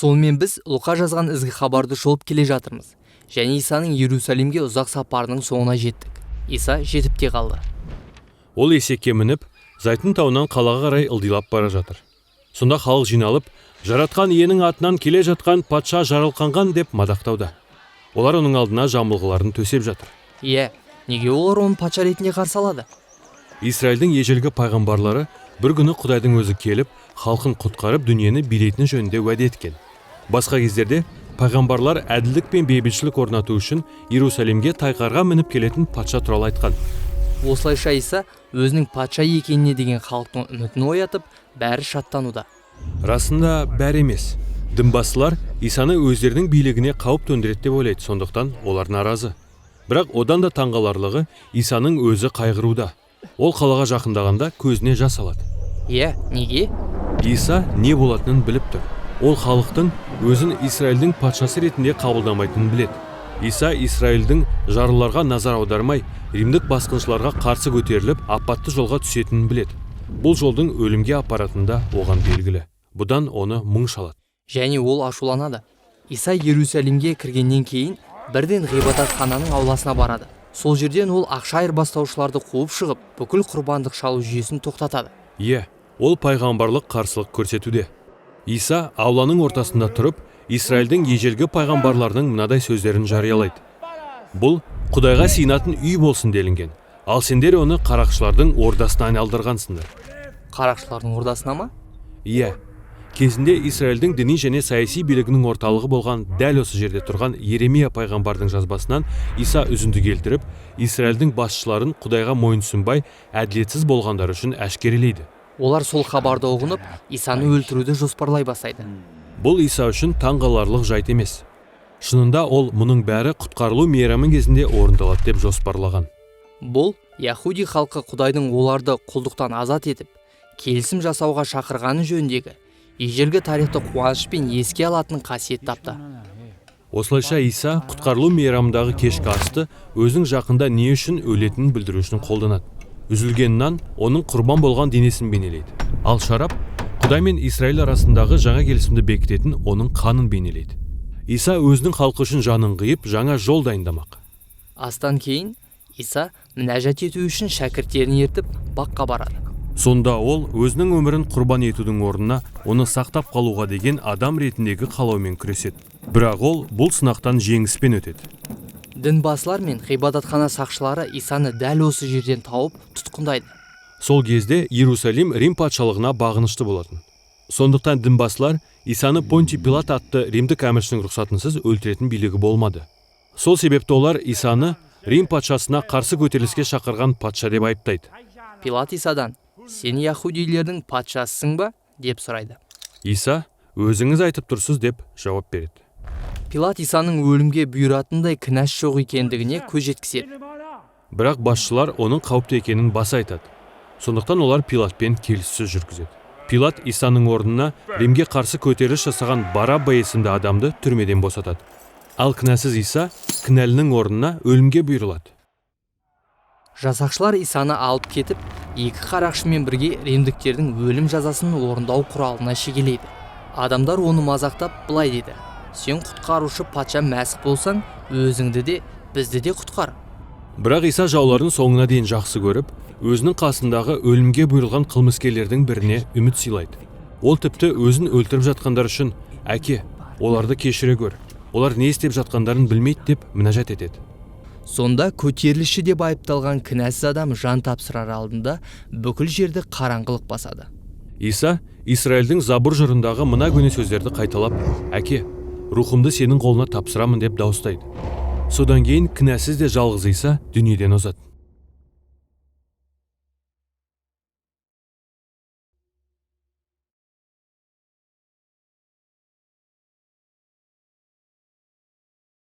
Сонымен, біз Лұқа жазған ізгі хабарды шолып келе жатырмыз және Исаның Иерусалимге ұзақ сапарының соңына жеттік. Иса жетіп те қалды. Ол есекке мініп, Зайтун тауынан қалаға қарай ылдилап бара жатыр. Сонда халық жиналып, «Жаратқан Иенің атынан келе жатқан патша жарылқанған» деп мадақтауда. Олар оның алдына жамылғыларын төсеп жатыр. Иә, неге олар оны патша ретінде қарсы алады? Израильдің ежелгі пайғамбарлары бір күні Құдайдың өзі келіп, халқын құтқарып, дүниені билейтіні жөнінде уәде еткен. Басқа кездерде пайғамбарлар әділдік пен бейбітшілік орнату үшін Иерусалимге тайқарға мініп келетін патша туралы айтқан. Осылайша, Иса өзінің патша екеніне деген халықтың үмітін оятып, бәрі шаттануда. Расында, бәрі емес. Дінбасылар Исаны өздерінің билігіне қауіп төндіреді деп ойлайды, сондықтан олар наразы. Бірақ одан да таңғаларлығы, Исаның өзі қайғыруда. Ол қалаға жақындағанда көзіне жас алады. Иә, неге? Иса не болатынын біліп тұр. Ол халықтың өзін Израильдің патшасы ретінде қабылдамайтынын біледі. Иса Израильдің жарлыларға назар аудармай, римдік басқыншыларға қарсы көтеріліп, апатты жолға түсетінін біледі. Бұл жолдың өлімге апаратыны да оған белгілі. Бұдан оны мұң шалады. Және ол ашуланады. Иса Иерусалимге кіргеннен кейін бірден ғибадатхананың ауласына барады. Сол жерден ол ақша айырбастаушыларды қуып шығып, бүкіл құрбандық шалу жүйесін тоқтатады. Иә, ол пайғамбарлық қарсылық көрсетуде. Иса ауланың ортасында тұрып, Израильдің ежелгі пайғамбарларының мынадай сөздерін жариялайды: «Бұл Құдайға сыйынатын үй болсын делінген, ал сендер оны қарақшылардың ордасына айналдырғансыңдар». Қарақшылардың ордасына ма? Иә, кезінде Израильдің діни және саяси билігінің орталығы болған дәл осы жерде тұрған Еремия пайғамбардың жазбасынан Иса үзінді келтіріп, Израильдің басшыларын Құдайға мойынсұнбай, әділетсіз болғандары үшін әшкерелейді. Олар сол хабарды ұғынып, Исаны өлтіруді жоспарлай бастайды. Бұл Иса үшін таңғаларлық жайт емес. Шынында, ол мұның бәрі Құтқарылу мейрамы кезінде орындалады деп жоспарлаған. Бұл яхуди халқы Құдайдың оларды құлдықтан азат етіп, келісім жасауға шақырғаны жөніндегі ежелгі тарихты қуанышпен еске алатын қасиетті апта. Осылайша, Иса Құтқарылу мейрамындағы кешкі асты өзінің жақында не үшін өлетінін білдіру үшін қолданады. Үзілген нан оның құрбан болған денесін бейнелейді, ал шарап Құдай мен Израиль арасындағы жаңа келісімді бекітетін оның қанын бейнелейді. Иса өзінің халқы үшін жанын қиып, жаңа жол дайындамақ. Астан кейін Иса мінәжат ету үшін шәкірттерін ертіп, баққа барады. Сонда ол өзінің өмірін құрбан етудің орнына оны сақтап қалуға деген адам ретіндегі қалаумен күреседі. Бірақ ол бұл сынақтан жеңіспен өтеді. Дінбасылар мен ғибадатхана сақшылары Исаны дәл осы жерден тауып, тұтқындайды. Сол кезде Иерусалим Рим патшалығына бағынышты болатын. Сондықтан дінбасылар Исаны Понтий Пилат атты римдік әміршінің рұқсатынсыз өлтіретін билігі болмады. Сол себепті олар Исаны Рим патшасына қарсы көтеріліске шақырған патша деп айыптайды. Пилат Исадан: «Сен яхудилердің патшасысың ба?» – деп сұрайды. Иса: «Өзіңіз айтып тұрсыз», – деп жауап береді. Пилат Исаның өлімге бұйыратындай кінәсі жоқ екендігіне көз жеткізеді. Бірақ басшылар оның қауіпті екенін баса айтады. Сондықтан олар Пилатпен келіссөз жүргізеді. Пилат Исаның орнына Римге қарсы көтеріліс жасаған Барабба есімді адамды түрмеден босатады. Ал кінәсіз Иса кінәлінің орнына өлімге бұйырылады. Жасақшылар Исаны алып кетіп, екі қарақшымен бірге римдіктердің өлім жазасын орындау құралына шегелейді. Адамдар оны мазақтап, былай деді: «Сен құтқарушы патша Мәсіх болсаң, өзіңді де, бізді де құтқар». Бірақ Иса жауларын соңына дейін жақсы көріп, өзінің қасындағы өлімге бұйырылған қылмыскерлердің біріне үміт сыйлайды. Ол тіпті өзін өлтіріп жатқандар үшін: «Әке, оларды кешіре көр, олар не істеп жатқандарын білмейді», – деп мінәжат етеді. Сонда көтерілісші деп айыпталған кінәсіз адам жан тапсырар алдында бүкіл жерді қараңғылық басады. Иса Израильдің Забур жырындағы мына көне сөздерді қайталап: «Әке, рухымды сенің қолыңа тапсырамын», – деп дауыстайды. Содан кейін кінәсіз де жалғыз Иса дүниеден озады.